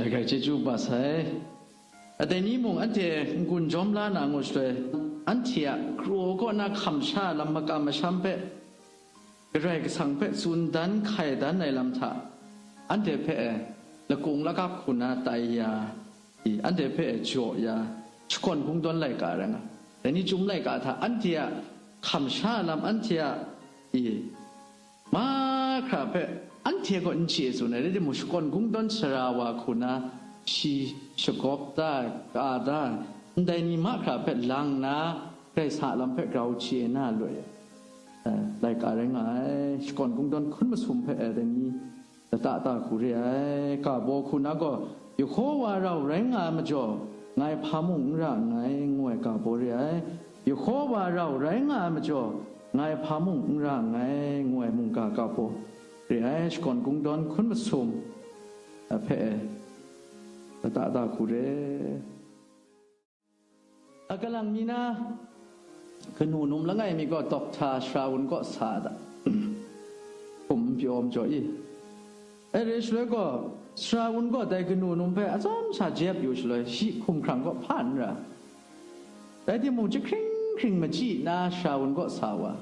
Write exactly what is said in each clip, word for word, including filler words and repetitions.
Dai hkai chyeju ba sai. Dai ni mung anhte n-gun jawm la na ngu shaloi, anhte a kraw kaw na hkam sha lam makam masham hpe Karai Kasang hpe tsun dan hkai dan ai lam hta, anhte hpe e lakung lakap hku na tai ya, i, anhte hpe e jaw ya, shakawn kungdawn laika rai nga. Dai ni chyum laika hta anhte a hkam sha lam, anhte a, i, mahkra hpe anhte gaw n chye tsun ai, rai timung, shakawn kungdawn sara wa hku na shi shagawp da, ka da, ndai ni mahkra hpe lang na, Karai sa lam hpe grau chye na loi, eh, laika rai nga ai. Shakawn kungdawn hkun masum hpe, eh, dai ni lata ta hku re ai. Ka baw hku na gaw, Yehova rau rai nga ai majaw, ngai hpa mung n ra nngai, ngu ai ka baw re ai. Yehova rau rai nga ai majaw, ngai hpa mung n ra nngai, ngu ai mungga ka baw re ai. Shakawn kungdawn hkun masum, eh, hpe, eh, lata ta hku re. A, kalang mi na, kanu num langai mi gaw Dokta Sara Wun kaw sa da. Hkum n pyaw majaw i. E re shaloi gaw, Sara Wun gaw dai kanu num hpe atsawm sha jep yu shaloi, shi hkumhkrang kaw hpa n ra. Rai timung, jahkring hkring machyi nna Sara Wun kaw sa wa.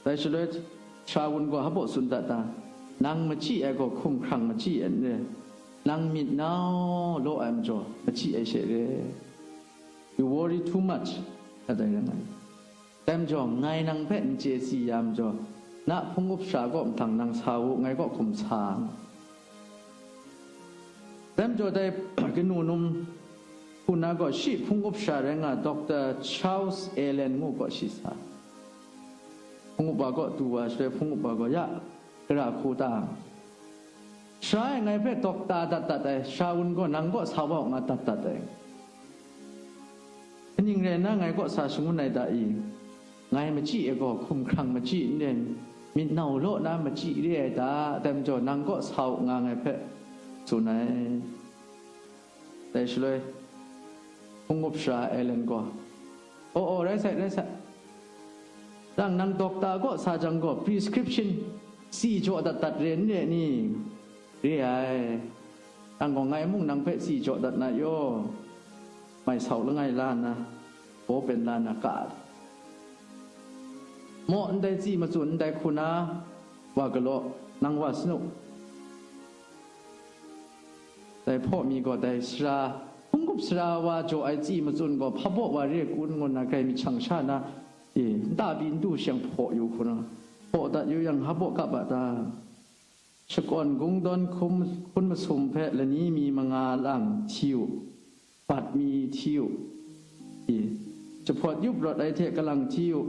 Dai shaloi, Sara Wun gaw hpa baw tsun dat ta, nang machyi ai gaw hkumhkrang machyi ai n re, nang myit nau law ai majaw machyi ai she re. You worry too much, nga dai rai nga ai. Dai majaw, ngai nang hpe n chye si ya majaw, na hpung up sara kaw mahtang nang sa u, ngai kaw hkum sa. Dai majaw, dai kanu num hku na gaw, shi hpung up sara rai nga, Dokta Charles Allen ngu gaw shi sa. Hpung up wa kaw du wa shaloi, hpung up wa gaw, ya, gara hku ta, sara e ngai hpe dokta dat dat ai, Sara Wun gaw nang kaw sa wa u, nga dat dat ai. Kaning rai nna ngai kaw sa shangun ai ta i? Ngai machyi ai gaw hkumhkrang machyi n ren, myit nau law na machyi re ai ta, dai majaw nang kaw sa u, nga ngai hpe tsun ai. Dai shaloi, hpung up sara Allen gaw, "Aw, aw, rai sai, rai sai. Nang, nang dokta kaw sa jang gaw, prescription si jaw dat dat re n re ni?" "Re ai. Nang gaw ngai mung nang hpe si jaw dat na yaw, mai sau langai la nna, bawpen la nna ka ai. Maw ndai tsi matsun ndai hku na wa galaw, nang wa sanu." Dai hpaw mi gaw dai sara, hpung up sara wa jaw ai tsi matsun gaw hpa baw wa re kun ngu nna, grai myit shang sha na, e, nta pyi n du sheng hpaw yu hku na, hpaw dat yu yang, hpa baw kap a ta? Shakawn kungdawn hkum, hkun masum hpe lani mi manga lang hti u, bat mi hti u, i, jahpawt yup rawt ai hte kalang hti u,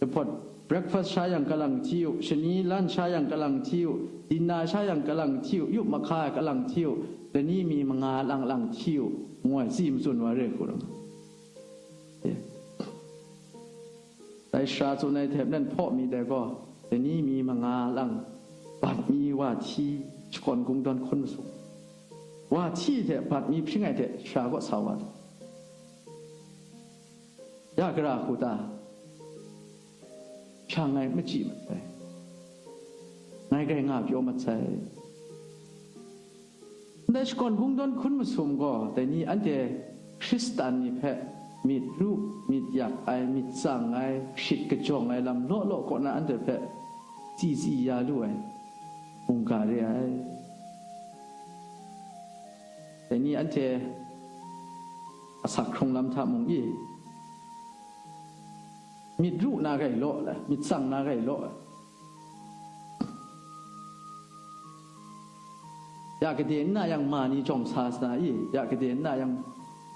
jahpawt breakfast sha yang kalang hti u, shani lan sha yang kalang hti u, dinna sha yang kalang hti u, yup mahka ai kalang hti u, lani mi manga lang lang hti u, ngu ai tsi matsun wa re hku rai nga. E. Dai sara tsun ai hte maren hpaw mi dai gaw, lani mi manga lang, bat mi wa hti, shakawn kungdawn hkun masum. Wa hti hte bat mi hpring ai hte sara kaw sa wa ai. Ya gara hku ta? Sha ngai machyi mat sai. Ngai grai nga pyaw mat sai. Ndai shakawn kungdawn hkun masum gaw, dai ni anhte Hkristan ni hpe myit ru, myit yak ai, myit tsang ai, hkrit kajawng ai lam law law kaw na anhte hpe tsi tsi ya lu ai mungga re ai. Dai ni anhte asak hkrung lam hta mung i, myit ru na rai law ai, myit tsang na rai law ai. Ya gade nna yang ma ni jawng sa sa na i? Ya gade nna yang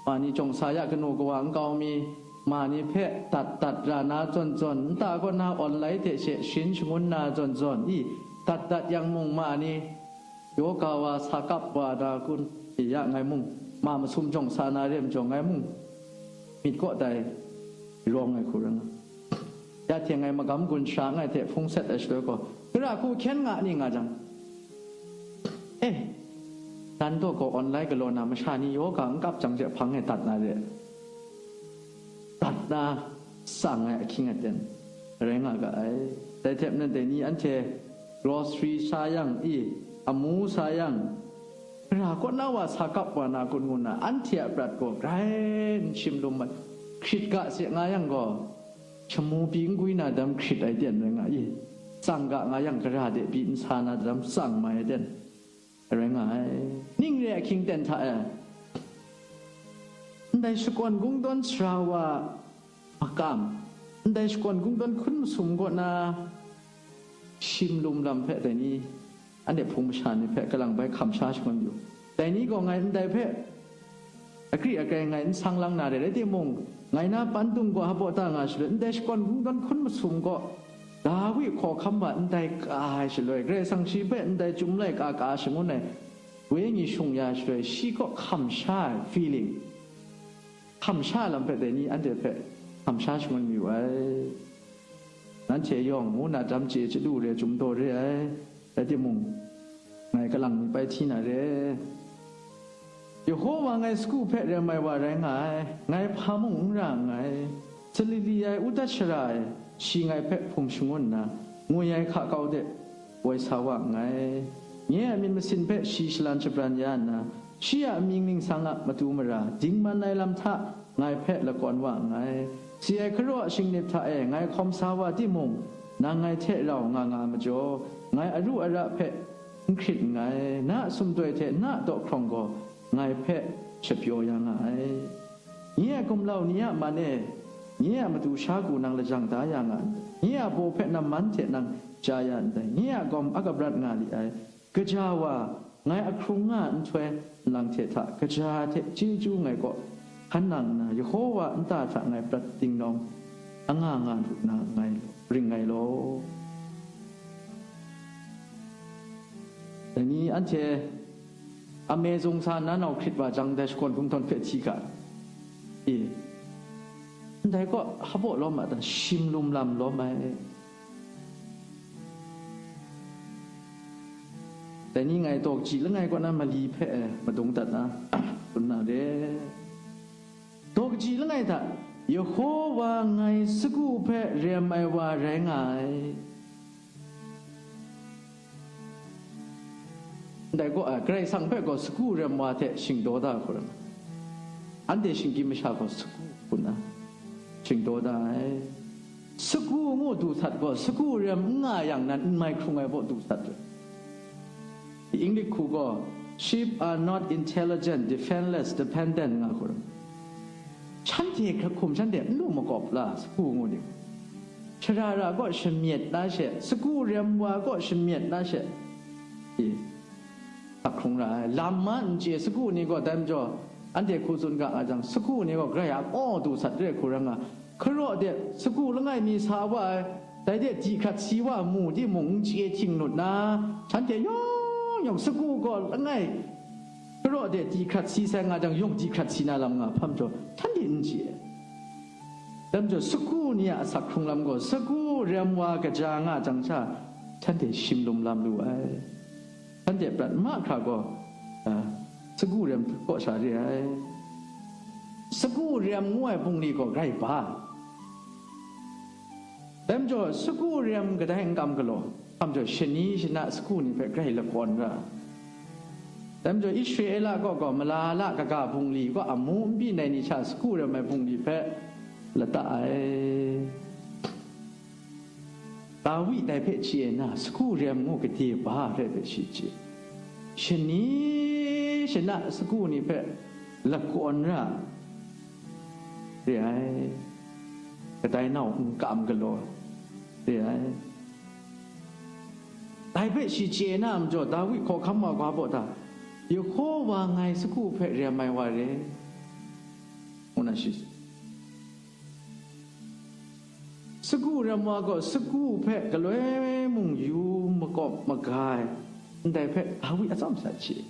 ma ni jawng sa, ya kanu kawa nkau mi ma ni hpe dat dat ra na zawn zawn, nta kaw na online hte she sharin shangun na zawn zawn i? Dat dat yang mung ma ni yoga wa sa kap wa na kun? Ya ngai mung ma masum jawng sa na re majaw, ngai mung myit kaw dai rawng ai hku rai nga. Ya hte ngai magam gun sha ngai hte hpung set ai shaloi gaw, gara hku hkyen nga ni nga jang, e, dan daw gaw online galaw na masha ni yoga n kap jang hte hpang e dat na re, dat na tsang ai ahkying aten rai nga ga ai. Dai hte maren dai ni anhte grocery sha yang i, amu sa yang, gara kaw na wa sa kap wa na kun ngu nna, anhte a prat gaw grai n shim lum ai. Hkrit ga se nga yang gaw, shamu pyi n gwi na dam hkrit ai ten rai nga i? Tsang ga nga yang, gara de pyi n sa na dam tsang mai ai ten rai nga ai. Ning re ahkying ten hta e, ndai shakawn kungdawn sara wa makam, ndai shakawn kungdawn hkun masum kaw na shim lum lam hpe dai ni, anhte hpung masha ni hpe kalang bai hkam sha shangun yu. Dai ni gaw ngai ndai hpe akri akrai ngai n sang lang na re, rai timung, ngai na pan dung gaw hpaw ta nga shaloi, ndai shakawn kungdawn hkun masum gaw, Dawi hkawhkam wa ndai ka ai shaloi, Karai Kasang shi hpe ndai chyum laika ka shangun ai wenyi shung ya shaloi, shi kaw hkam sha ai feeling, hkam sha ai lam hpe dai ni anhte hpe hkam sha shangun mayu ai. Nanhte yawng ngu na dam chye chyalu re, chyum daw re ai, rai timung, ngai kalang mi pai hti na re. Yehowa ngai sagu hpe rem ai wa rai nga ai, ngai hpa mung n ra nngai. Salili ai, udat shara ai, shi ngai hpe hpung shangun nna, ngwi ai hka kau de woi sa wa nngai. Nye a myit masin hpe shi shalan shabran ya nna, shi a amying ningsang a matu mara, dingman ai lam hta ngai hpe lakawn wa nngai. Si ai hkaraw a shingnip hta e ngai hkawm sa wa timung, nang ngai hte rau nga nga ai majaw, ngai aru ara hpe n hkrit nngai. Na a sumtoi hte na a daw hkrawng gaw ngai hpe shapyaw ya nga ai. Nye a gumlau ni a man e, nye a matu sha ku nang lajang da ya nga ndai. Nye a baw hpe namman hte nang ja ya ndai. Nye a gawm a kabrat nga li ai. Gaja wa, ngai ahkrung nga nhtoi nlang hte hta kaja hte chyeju ngai kaw hkan nang nna, Yehowa nta hta ngai prat dingdawng anga nga lu na ngai ring ngai law. Dai ni anhte ame zung sa na nau hkrit wa jang, dai shakawn hkungdawn hpe hti ga, e, ndai kaw hpaw lawm a ta, shim lum lam lawm ai. Dai ni ngai daw kaji langai kaw na mali hpe madung dat na, tsun na re. Daw kaji langai hta, Yehowa ngai sagu hpe rem ai wa rai nga ai. Ndai gaw, a, Karai Kasang hpe gaw sagu rem wa hte shingdaw da hkrum. Anhte shinggyim masha gaw sagu hku nna shingdaw da ai. Sagu ngu du sat gaw, sagu rem n nga yang nan n mai hkrung ai baw du sat re. Inglik hku gaw, "Sheep are not intelligent, defenseless, dependent," nga hkrum. Shanhte hkrum shanhte n lu makawp la, sagu ngu ni. Shara ra gaw shamyet na she, sagu rem wa gaw shamyet na she. I, hkrung ra ai. Lam ma n chye sagu ni gaw, dai majaw, anhte hku tsun ga nga jang, sagu ni gaw Karai a kaw du sat re hku rai nga, hkaraw de sagu langai mi sa wa ai, dai de di hkrat si wa mu timung, n chye htinglut na, shanhte yawng yawng sagu gaw langai hkaraw de di hkrat si sai nga jang, yawng di hkrat si na lam nga hpam jaw, shanhte n chye. Dai majaw, sagu ni a asak hkrung lam gaw, sagu rem wa kaja nga jang sha, shanhte shim lum lam lu ai. Shanhte prat mahkra gaw, a, sagu rem kaw sha re ai. Sagu rem ngu ai bungli gaw grai ba. Dai majaw, sagu rem kadai n kam galaw, hpam jaw, shani shana sagu ni hpe grai lakawn ra. Dai majaw, Israela kaw gaw, malala kaga bungli kaw amu n byin ai ni sha sagu rem ai bungli hpe lata ai. Dawi dai hpe chye nna, sagu rem ngu gade ba hpe hpe shi chye. Shani shana sagu ni hpe lakawn ra re ai, kadai nau n kam galaw re ai. Dai hpe shi chye na majaw, Dawi hkawhkam wa ga baw ta, Yehowa ngai sagu hpe rem ai wa re, ngu na shi. Sagu rem wa gaw sagu hpe galoi mung yu makawp maga ai, ndai hpe Dawi atsawm sat chye.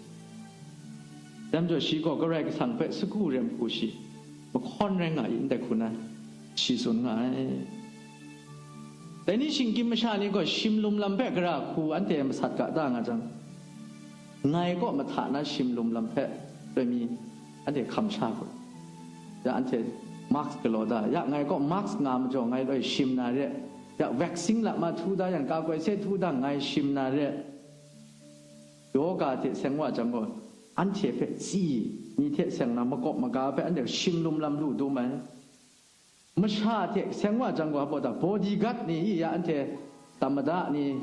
Dai majaw shi gaw Karai Kasang hpe sagu rem hku shi mahkawn rai nga i, ndai hku nan shi tsun nga ai. Dai ni shinggyim masha ni gaw shim lum lam hpe gara hku anhte masat ga da nga jang, ngai kaw mahta na shim lum lam hpe loi mi anhte hkam sha hkrum. Ya anhte mask galaw da, ya ngai kaw mask nga majaw ngai loi shim na re, ya vaccine lama htu da yang, kakoi se htu da ngai shim na re, Yoga hte seng wa jang gaw, anhte hpe tsi, ni hte seng na makawp maga hpe anhte shim lum lam lu dum ai. Masha hte seng wa jang gaw, hpa ta bodyguard ni i ya, anhte tamada ni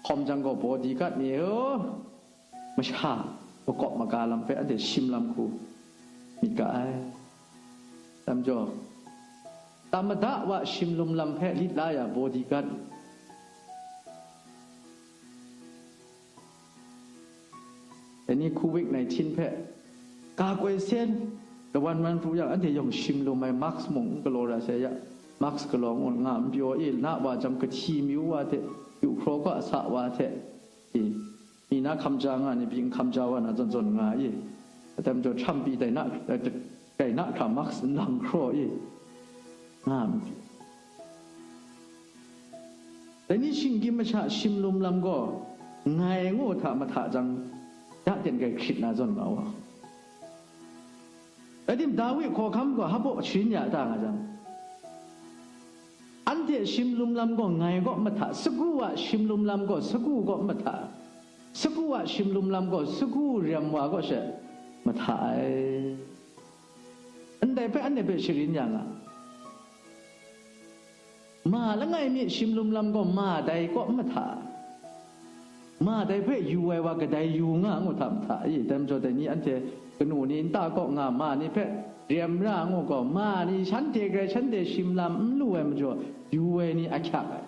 hkawm jang gaw, bodyguard ni, oh, masha makawp maga lam hpe anhte shim lam hku myit ga ai. Tam jaw, tamada wa shim lum lam hpe lit la ya bodyguard. Dai ni Covid nineteen hpe, ga koi sen, lawan wan pru yang, anhte yawng shim lum ai, mask mung n galaw ra sai ya, mask galaw ngu nga n pyaw i, na wa jam kahti amyu wa hte, yu hkraw ga sa wa hte, i, mi na hkam ja nga ni, byin hkam ja wa na zawn zawn nga i, atam jaw htam pyi dai na, dai na hkra mask n lang hkraw i, nga n pyi. Dai ni shinggyim masha shim lum lam gaw, ngai ngu hta mahta jang, ya ten grai hkrit na zawn nga wa. Rai tim, Dawi hkawhkam gaw hpa sharin ya ta nga jang, anhte shim lum lam gaw ngai kaw mahta, sagu a shim lum lam gaw sagu kaw mahta, sagu a shim lum lam gaw sagu rem wa kaw she mahta ai. Ndai hpe anhte hpe sharin ya nga. Ma langai mi shim lum lam gaw ma dai kaw mahta, ma dai hpe yu ai wa kadai yu nga ngu hta mahta i? Dai majaw dai ni anhte kanu ni nta kaw nga ma ni hpe rem ra ngu gaw, ma ni shanhte grai shanhte shim lam n lu ai majaw, yu ai ni ahkyak ai.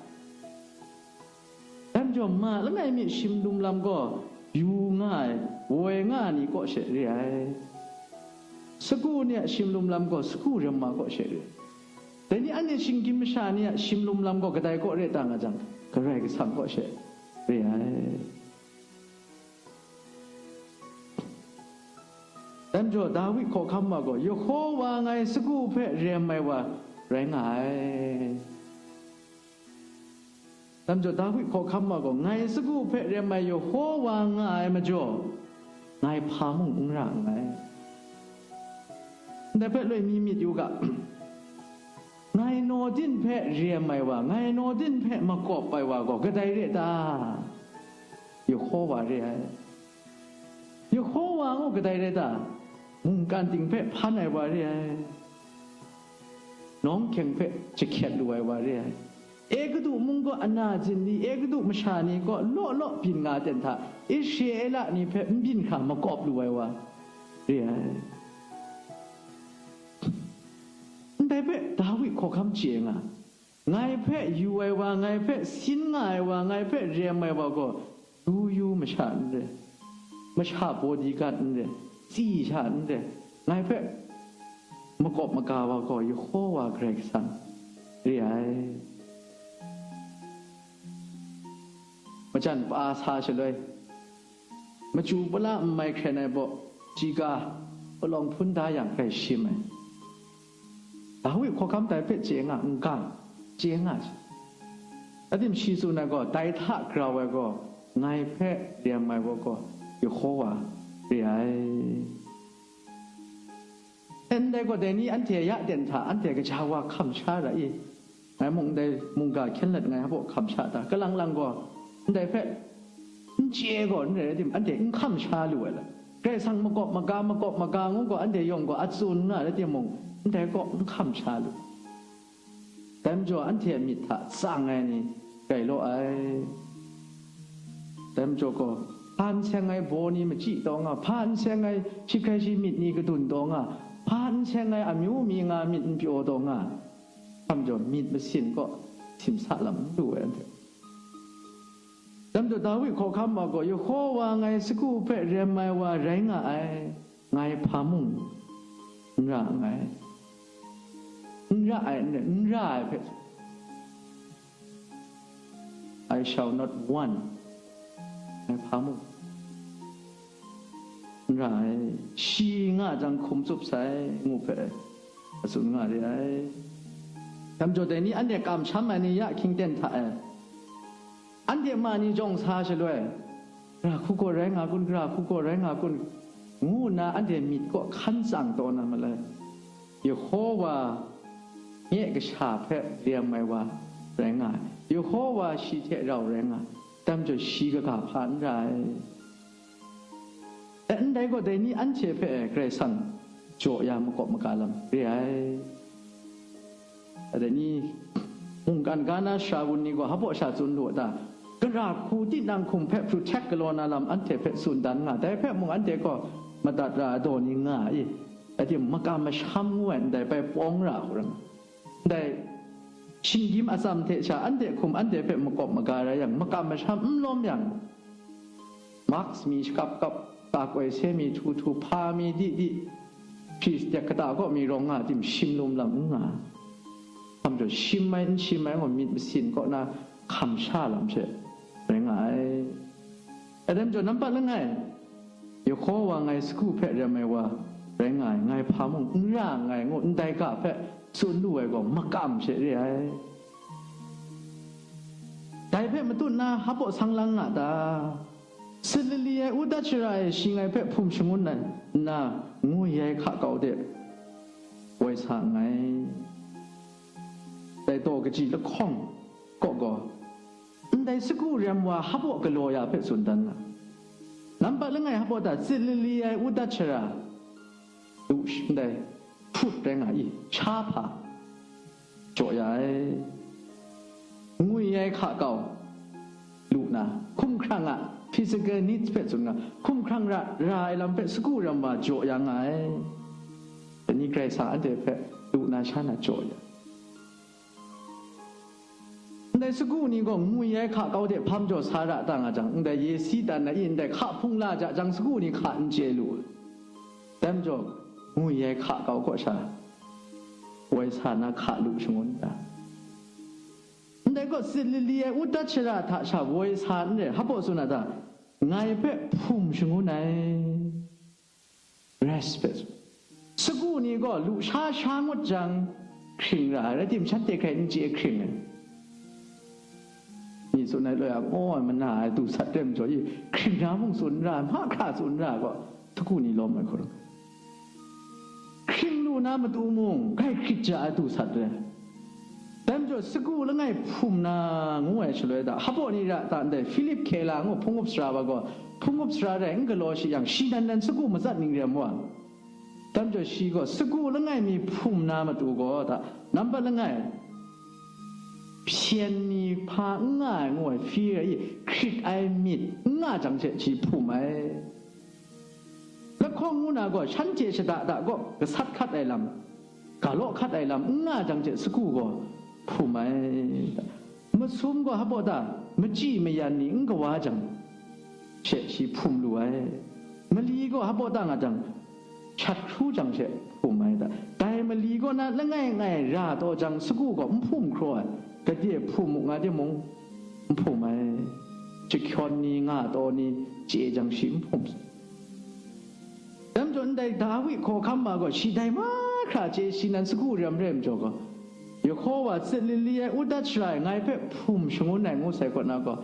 Dai majaw ma langai mi shim lum lam gaw yu nga ai, woi nga ai ni kaw she re ai. Sagu ni a shim lum lam gaw sagu rem ma kaw she re ai. Dai ni anhte shinggyim masha ni a shim lum lam gaw kadai kaw re ta nga jang, Karai Kasang kaw she re ai. Dai majaw Dawi hkawhkam wa gaw, Yehowa ngai sagu hpe rem ai wa rai nga ai. Dai majaw Dawi hkawhkam wa gaw, ngai sagu hpe rem ai Yehowa nga ai majaw, ngai hpa mung n ra nngai. Ndai hpe loi mi myit yu ga, ngai nawdin hpe rem ai wa, ngai nawdin hpe makawp ai wa gaw kadai re ta? Yehowa re ai. Yehowa ngu kadai re ta? Mungkan ting hpe hpan ai wa re ai. Nawng hkyeng hpe jahkyet lu ai wa re ai. Egutu mung gaw ana zinli, Egutu masha ni gaw law law byin nga ten hta, Israela ni hpe n byin hkra makawp lu ai wa re ai. Ndai hpe Dawi hkawhkam chye nga, ngai hpe yu ai wa, ngai hpe sin nga ai wa, ngai hpe rem ai wa gaw, yu yu masha n re, masha bodyguard n re, tsi sha n re, ngai hpe makawp maga wa gaw, Yehowa Karai Kasang re ai. Majan pa sa shaloi, machyu pala n mai hkren ai baw, chyi ga palawng hpun da yang grai shim ai. Dawi hkawhkam dai hpe chye nga n gang, chye nga shi. Adim shi tsun ai gaw, dai hta grau ai gaw, ngai hpe rem ai wa gaw, Yehowa re ai. Ndai gaw, dai ni anhte ya ten hta, anhte gaja wa hkam sha ra i? Ngai mung ndai mungga hkyen let ngai hpa hkam sha ta? Kalang lang gaw, ndai hpe n chye gaw, n rai tim, anhte n hkam sha lu ai la? Karai Kasang makawp maga, makawp maga ngu gaw, anhte yawng gaw a tsun nga rai timung, ndai kaw n hkam sha lu. Dai majaw anhte a myit hta tsang ai ni rai law ai. Dai majaw gaw, hpa n seng ai baw ni machyi taw nga, hpa n seng ai shi hkrai shi myit ni kadun taw nga, hpa n seng ai amyu mi nga myit n pyaw taw nga, hpa majaw myit masin kaw simsa lam n lu ai anhte. Dai majaw Dawi hkawhkam wa gaw, Yehowa ngai sagu hpe rem ai wa rai nga ai, ngai hpa mung n ra nngai. N ra ai, n ra ai hpe, I shall not want. Ngai hpa mung n ra ai. Shi nga jang hkum tsup sai, ngu hpe a tsun nga re ai. Dai majaw dai ni anhte kamsham ai ni ya hkying ten hta e, anhte ma ni jawng sa shaloi, gara hku gaw rai nga kun, gara hku gaw rai nga kun, ngu nna anhte myit kaw hkan tsang taw na malai. Yehowa nye kasha hpe rem ai wa rai nga ai. Yehowa shi hte rau rai nga ai. Dai majaw shi kaga hpa n ra ai. E, ndai gaw dai ni anhte hpe Karai Kasang jaw ya makawp maga lam re ai. Dai ni mungkan ga na sara wun ni gaw hpaw sha tsun lu a ta? Gara hku tinang hkum hpe protect galaw na lam anhte hpe tsun dan nga, dai hpe mung anhte gaw madat ra ai daw ni nga i? Ating makam masham ngu ai ndai bai pawng ra hku rai nga. Ndai shinggyim atsam hte sha anhte hkum anhte hpe makawp maga rai yang, makam masham n lawm yang, mask mi shakap kap, ka koi se mi htu htu, hpa mi di di, hpri stek kata kaw mi rawng nga tim shim lum lam n nga. Hkam jaw shim ai n shim ai gaw myit masin kaw na hkam sha lam she rai nga ai. Adam jaw nampat langai, Yehowa ngai sagu hpe rem ai wa rai nga ai, ngai hpa mung n ra nngai ngu ndai ga hpe tsun lu ai gaw makam she re ai. Dai hpe matut na hpaw sang lang nga ta? Sit lali ai udat shara e shi ngai hpe hpum shangun ai nna, ngwi ai hka kau de woi sa nngai. Dai daw kaji lahkawng kaw gaw, ndai sagu rem wa hpaw galaw ya hpe tsun dan nga. Nampat langai hpaw ta sit lali ai udat shara lu sh-, ndai hput rai nga i, sha hpa jaw ya ai. Ngwi ai hka kau lu na, hkumhkrang a physical needs hpe tsun nga, hkumhkrang ra, ra ai lam hpe sagu rem wa jaw ya nga ai. Dai ni Karai Kasang anhte hpe lu na sha na jaw ya. Ndai sagu ni gaw ngwi ai hka kau de hpam jaw sa ra ta nga jang, ndai ye si dan ai, ndai hka hpung la ja jang, sagu ni hka n chye lu. Dai majaw, ngwi ai hka kau kaw sha woi sa na hka lu shangun ta? Ndai gaw sit lali ai udat shara hta sha woi sa n re, hpaw tsun a ta? Ngai hpe hpum shangun ai. Respect. Sagu ni gaw lu sha sha ngut jang, hkring ra ai, rai tim, shanhte hkrai n chye hkring ai. Ni tsun ai loi a, ngaw ai mana ai du sat re majaw i, hkring na mung tsun n ra ai, mahkra tsun n ra ai gaw, sagu ni lawm ai hkrum. Hkring lu na matu mung, grai hkrit ja ai du sat re. Dai majaw, sagu langai hpum na ngu ai shaloi da, hpaw ni ra ta ndai Philip Keller ngu hpung up sara wa gaw, hpung up sara rai n galaw shi yang, shi nan nan sagu matsat ning rem wa. Dai majaw, shi gaw sagu langai mi hpum na matu gaw da, nampat langai, hpyen mi hpa n nga ai ngu ai, fear i, hkrit ai myit n nga jang she shi hpum ai. Lahkawng ngu na gaw, shanhte shada da gaw gasat hkat ai lam, ga law hkat ai lam n nga jang hte sagu gaw hpum ai. Masum gaw hpaw ta, machyi mayan ni n kawa jang she shi hpum lu ai. Mali gaw hpaw ta nga jang, shat hkru jang she hpum ai ta? Dai mali kaw na langai ngai ra taw jang, sagu gaw n hpum hkraw ai, gade hpum mu nga de mung, n hpum ai. Jahkyawn ni, nga taw ni chye jang shi n hpum. Dai majaw, ndai Dawi hkawhkam ma gaw, shi dai mahkra chye, shi nan sagu rem re majaw gaw, Yehowa sit lili ai udat shara e ngai hpe hpum shangun ai ngu sai kaw na gaw,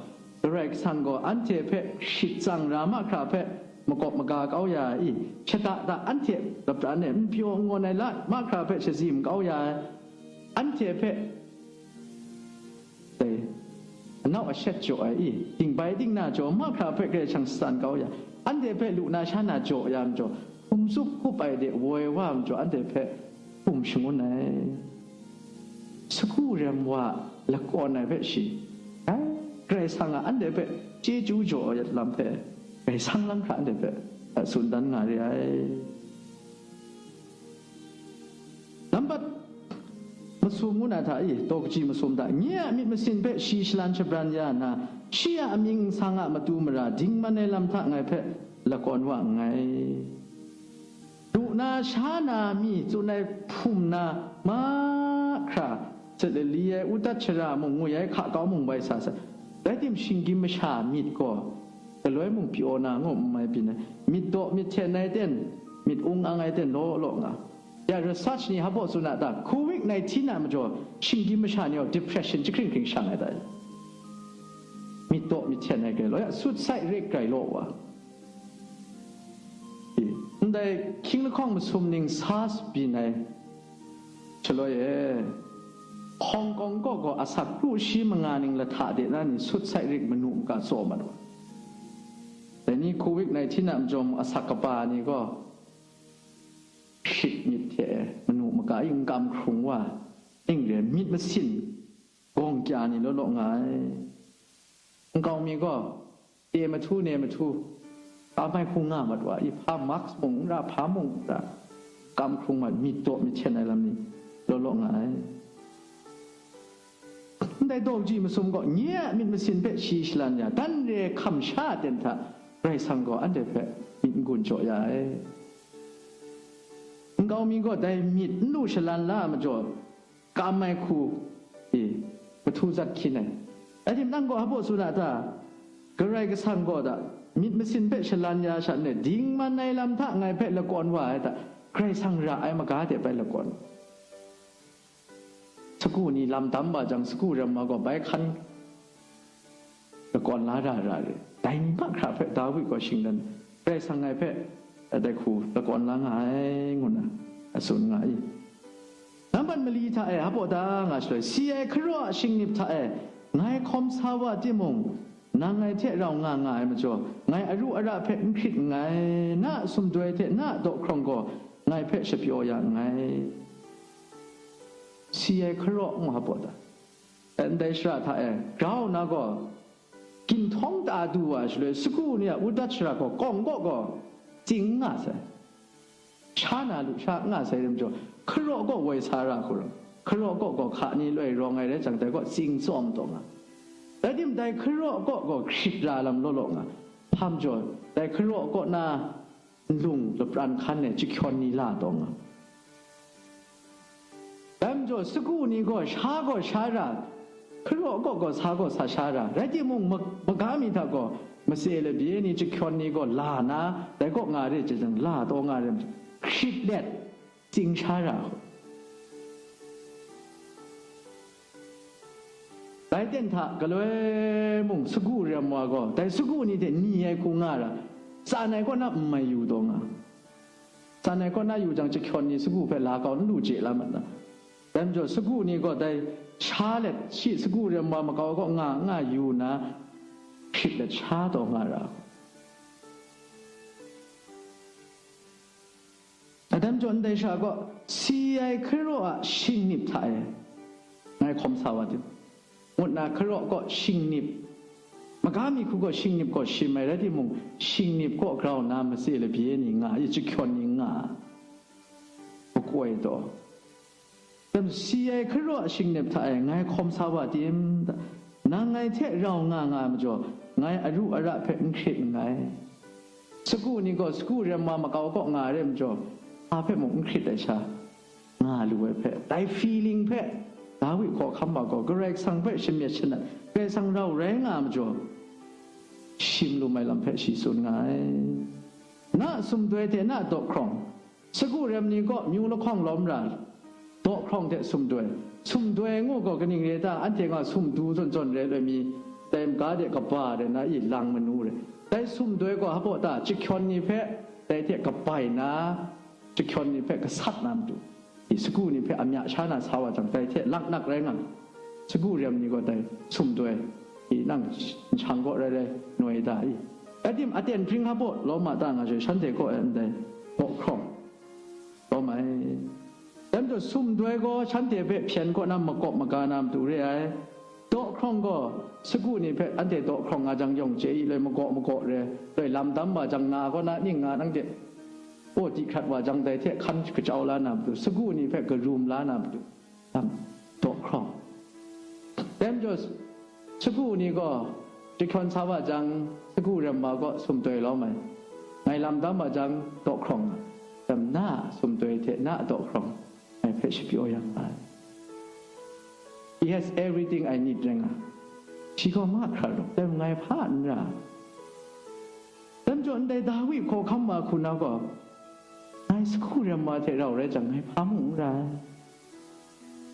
Karai Kasang gaw anhte hpe hkrit tsang ra mahkra hpe makawp maga kau ya ai i? Shada da anhte lapran e n pyaw n ngawn ai la mahkra hpe shazim kau ya ai, anhte hpe dai, anau ashet jaw ai i, dingbai dingna jaw mahkra hpe Karai Kasang shatan kau ya, anhte hpe lu na sha na jaw ya majaw, hkum tsup hkup ai de woi wa majaw, anhte hpe hpum shangun ai. Sagu rem wa lakawn ai hpe shi, ai, Karai Kasang a anhte hpe chyeju jaw ai lam hpe, Karai Kasang lang hkra anhte hpe, a, tsun dan nga re ai. Nambat masum ngu na hta i, daw kaji masum hta, nye a myit masin hpe shi shalan shabran ya nna, shi a amying nsang a matu mara dingman ai lam hta ngai hpe lakawn wa nngai. Lu na sha na mi tsun ai hpum na mahkra, sit lili ai udat shara mung, ngwi ai hka kau mung bai sa sai. Rai tim, shinggyim masha myit gaw galoi mung pyaw na ngu n mai byin ai. Myit daw myit hten ai ten, myit ung ang ai ten law law nga. Ya, research ni hpaw tsun a ta, covid nineteen a majaw shinggyim masha ni gaw depression jahkring hkring shang ai ta? Myit daw myit hten ai grai law, ya, suicide rate grai law wa. Ndai hkying lahkawng masum ning SARS byin ai shaloi e, Hong Kong kaw gaw asak kru shi manga ning lahta de na ni suicide rate manu maka tsaw mat wa. Dai ni Covid nineteen a majaw mung asak kaba ni gaw, hkrit myit hte manu maka ing kam hkrung wa, ning re myit masin gawng kya ni law law nga ai. Nkau mi gaw, te mahtu ne mahtu, ka mai hku nga mat wa i, hpa mask mung n ra, hpa mung n ra, kam hkrung mat, myit daw myit hten ai lam ni law law nga ai. Ndai daw kaji masum gaw nye a myit masin hpe shi shalan ya, dan re hkam sha aten hta Karai Kasang gaw anhte hpe myit n-gun jaw ya ai. Nkau mi gaw dai myit n lu shalan la ai majaw, kam ai hku e, kahtu zat hkyin ai. Rai timung, nang gaw hpa baw tsun a ta? Karai Kasang gaw da, myit masin hpe shalan ya sha ne, dingman ai lam hta ngai hpe lakawn wa ai ta? Karai Kasang ra ai maga de bai lakawn. Sagu ni lam dam wa jang, sagu rem wa gaw bai hkan lakawn la ra ra re. Dai ni mahkra hpe Dawi gaw shingran, Karai Kasang ngai hpe dai hku lakawn la nga ai, ngu nna a tsun nga i. Nambat mali hta e hpa baw ta nga shaloi, si ai hkaraw a shingnip hta e ngai hkawm sa wa timung, nang ngai hte rau nga nga ai majaw, ngai aru ara hpe n hkrit nngai, na a sumdoi hte na a daw hkrawng gaw ngai hpe shapyaw ya nngai. Si ai hkaraw ngu hpa baw ta? Ndai shara hta e grau na gaw, ginhtawng ta du wa shaloi, sagu ni a udat shara gaw kawng kaw gaw tsing n nga sai. Sha na lu sha n nga sai rai majaw, hkaraw kaw woi sa ra hku rawng, hkaraw kaw gaw hka ni loi rawng ai rai jang, dai kaw tsing tsawm taw nga. Rai timung, dai hkaraw kaw gaw hkrit ra lam law law nga. Hpa majaw, dai hkaraw kaw na nlung lapran hkan e chyahkyawn ni la taw nga. Dai majaw, sagu ni gaw sha gaw sha ra, hkaraw kaw gaw sa gaw sa sha ra, rai timung, ma-, maga mi hta gaw matse labye ni chyahkyawn ni gaw la na, dai kaw nga re jang, la taw nga re, hkrit let, tsing sha ra. Dai ten hta galoi mung sagu rem wa gaw, dai sagu ni hte ni ai hku nga ra, tsan ai kaw na n mai yu taw nga. Tsan ai kaw na yu jang, chyahkyawn ni sagu hpe la kau n lu chye la mat na. Dai majaw, sagu ni gaw dai sha let, shi sagu rem wa makau kaw nga nga yu na, hkrit let sha taw nga ra. Dai majaw, ndai sha gaw, si ai hkaraw a shingnip hta e ngai hkawm sa wa tim, ngut na hkaraw kaw shingnip, maga mi hku gaw shingnip kaw shim ai rai timung, shingnip kaw grau na matse labye ni nga, i chyahkyawn ni nga, makoi taw. Dai majaw, si ai hkaraw a shingnip hta e ngai hkawm sa wa tim? Nang ngai hte rau nga nga ai majaw, ngai aru ara hpe n hkrit nngai. Sagu ni gaw sagu rem wa makau kaw nga ai rai majaw, hpa hpe mung n hkrit ai sha nga lu ai hpe, dai feeling hpe Dawi hkawhkam wa gaw Karai Kasang hpe shamyet shanat, Karai Kasang rau rai nga ai majaw, shim lu ai lam hpe shi tsun nga ai. Na a sumdoi hte na a daw hkrawng, sagu rem ni kaw myu lahkawng lawm ra, daw hkrawng hte sumdoi. Sumdoi ngu gaw kaning re ta? Anhte nga sumdu zawn zawn re loi mi, dai maga de kaba re na i lang manu re. Dai sumdoi gaw hpa baw ta? Chyahkyawn ni hpe dai hte kabai na, chyahkyawn ni hpe gasat na matu, i sagu ni hpe amya sha na sa wa jang, dai hte laknak rai nga. Sagu rem ni gaw dai sumdoi, i nang nshang kaw rai rai noi da i? Rai tim, aten hpring hpa baw lawm ma ta nga joi, shanhte kaw e ndai daw hkrawng lawm ai. Dai majaw, sumdoi gaw shanhte hpe hpyen kaw na makawp maga na matu re ai. Daw hkrawng gaw, sagu ni hpe anhte daw hkrawng nga jang yawng chye i, loi magaw magaw re, loi lam dam wa jang na kaw na ning nga nang de, aw di hkrat wa jang dai hte hkan kacau la na matu, sagu ni hpe karum la na matu, lam daw hkrawng. Dai majaw, sagu ni gaw chyahkyawn sa wa jang, sagu rem wa kaw sumdoi lawm ai, ngai lam dam wa jang daw hkrawng nga, dam na a sumdoi hte na a daw hkrawng ngai hpe shapyaw yang ai. He has everything I need rai nga. Shi gaw mahkra rawng, dai ngai hpa n ra. Dai majaw, ndai Dawi hkawhkam wa hku na gaw, ngai sagu rem wa hte rau rai jang, ngai hpa mung n ra ai,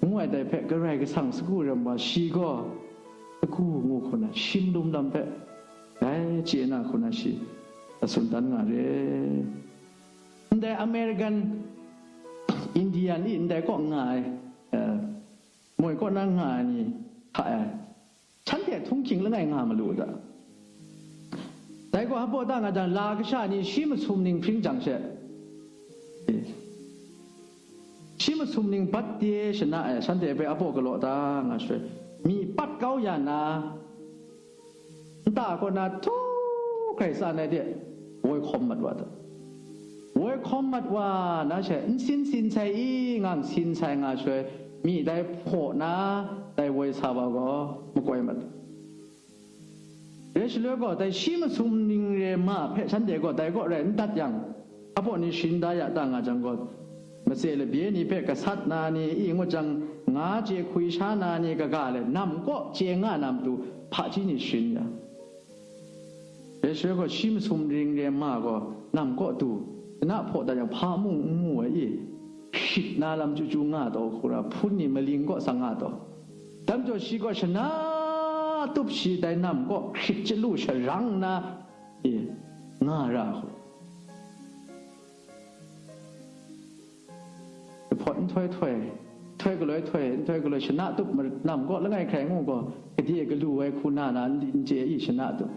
ngu ai dai hpe, Karai Kasang sagu rem wa shi gaw sagu ngu hku na shim lum lam hpe dai chye na hku na shi a tsun dan nga re. Ndai American, Indian i ndai kaw nga ai, eh, moi kaw na nga ai ni hta e, shanhte htunghking langai nga malu u ta? Dai Gaw, hpaw ta nga jang, la kasha ni shi masum ning hpring jang she, shi masum ning bat de shana e, shanhte hpe hpaw galaw ta nga shaloi, myi pat kau ya na, nta kaw na htu hkrai tsan ai de, woi hkawm mat wa ta. Woi hkawm mat wa na she, n sin sin sai i, ngang sin sai nga shaloi, myi dai hpaw na, dai woi sa wa gaw makoi mat. Rai shaloi gaw, dai shi masum ning re ma hpe shanhte gaw dai kaw rai n dat yang, hpaw ni sharin da ya ta nga jang gaw, matse labye ni hpe gasat na ni, i ngut jang, nga chye hkwi sha na ni kaga le, nam kaw chye nga na matu hpaji ni sharin ya. Rai shaloi gaw, shi masum ning re ma gaw nam kaw du, shana hpaw dat yang, hpa mung n mu ai i, hkrit na lam chyu chyu nga taw hkra, hpun ni maling kaw sang nga taw. Dam jaw shi gaw shana tup shi dai nam kaw hkrit chyalu sharang nna, e, nga ra hku. Jahpawt nhtoi htoi, nhtoi galoi htoi, nhtoi galoi shana tup ma-, nam kaw langai hkrai ngu gaw, gade galu ai hku na na n chye i, shana tup.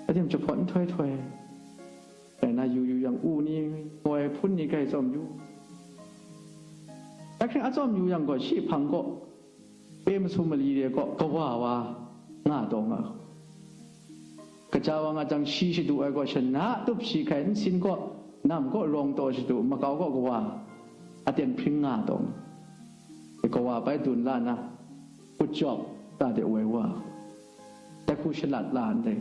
Adim jahpawt nhtoi htoi, rai na yu yu yang, u ni, ngoi hpun ni grai tsawm yu. Ahkring a tsawm yu yang gaw, shi hpang kaw, pe masum mali re kaw kawa wa nga taw nga. Kaja wa nga jang, shi shadu ai gaw shana tup shi hkrai nsin kaw, nam kaw rawng taw shadu, makau kaw kawa, aten hpring nga taw nga. Kawa bai dun la na, kutjawp ta de woi wa, dai hku shalat la ndai,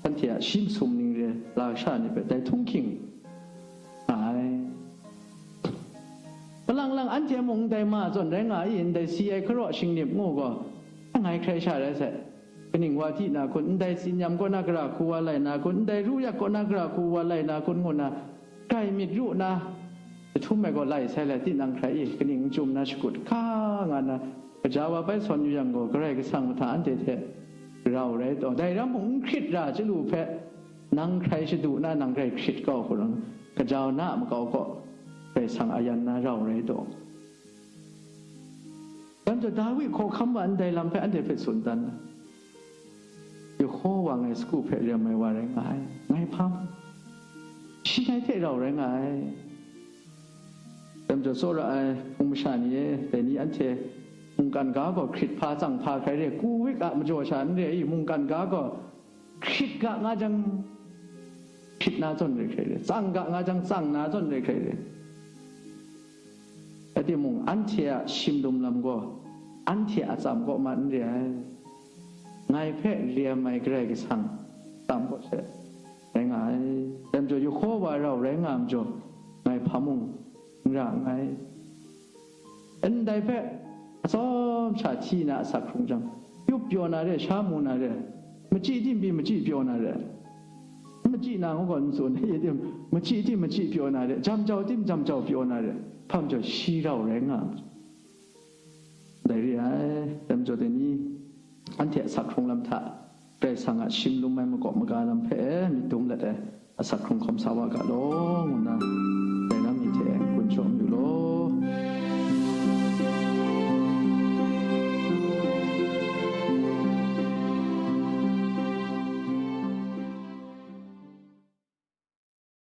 shanhte a shi masum ning re la kasha ni hpe dai htunghking nga ai. Palang lang anhte mung ndai ma zawn rai nga i, ndai si ai hkaraw shingnip ngu gaw, ngai hkrai sha rai sai. Kaning wa di na kun, ndai tsin yam kaw na gara hku wa lai na kun, ndai ru yak kaw na gara hku wa lai na kun ngu na, grai myit ru na, jahtum ai gaw lai sai lai, tinang hkrai i, kaning n chyum na shakut hka nga na, kaja wa bai sawn yu yang gaw, Karai Kasang mahta anhte hte rau rai taw, dai ram mung n hkrit ra chyalu hpe, nang hkrai shadu na, nang hkrai hkrit kau hku rawng, kaja wa na a makau kaw, Karai Kasang a yan na rau rai taw. Dam jaw, Dawi hkawhkam wa ndai lam hpe anhte hpe tsun dan na, Yehowa ngai sagu hpe rem ai wa rai nga ai, ngai hpa mu, shi ngai hte rau rai nga ai. Dam jaw, tsawra ai hpung masha ni e, dai ni anhte mungkan ga gaw hkrit hpa tsang hpa hkrai re, ku wik a majaw sha n re i, mungkan ga gaw hkrit ga nga jang, hkrit na zawn re hkrai re, tsang ga nga jang, tsang na zawn re hkrai re. Rai timung, anhte a shim lum lam gaw, anhte a tsam kaw man n re ai. Ngai hpe rem ai Karai Kasang tsam kaw she rai nga ai. Dai majaw, Yehowa rau rai nga majaw, ngai hpa mung n ra nngai. Ndai hpe atsawm sha hti na asak hkrung jang, yup pyaw na re, sha mu na re, machyi tim pyi machyi pyaw na re, machyi na ngu gaw n tsun, i tim, machyi tim machyi pyaw na re, jam jau tim jam jau pyaw na re, hpa majaw shi rau rai nga ai. Dai re ai, dai majaw dai ni, anhte asak hkrung lam hta, Karai Kasang a shim lum ai makawp maga lam hpe e myit dum let ai asak hkrung hkawm sa wa ga law, ngu nna, dai na myi hte gun shaw yu law.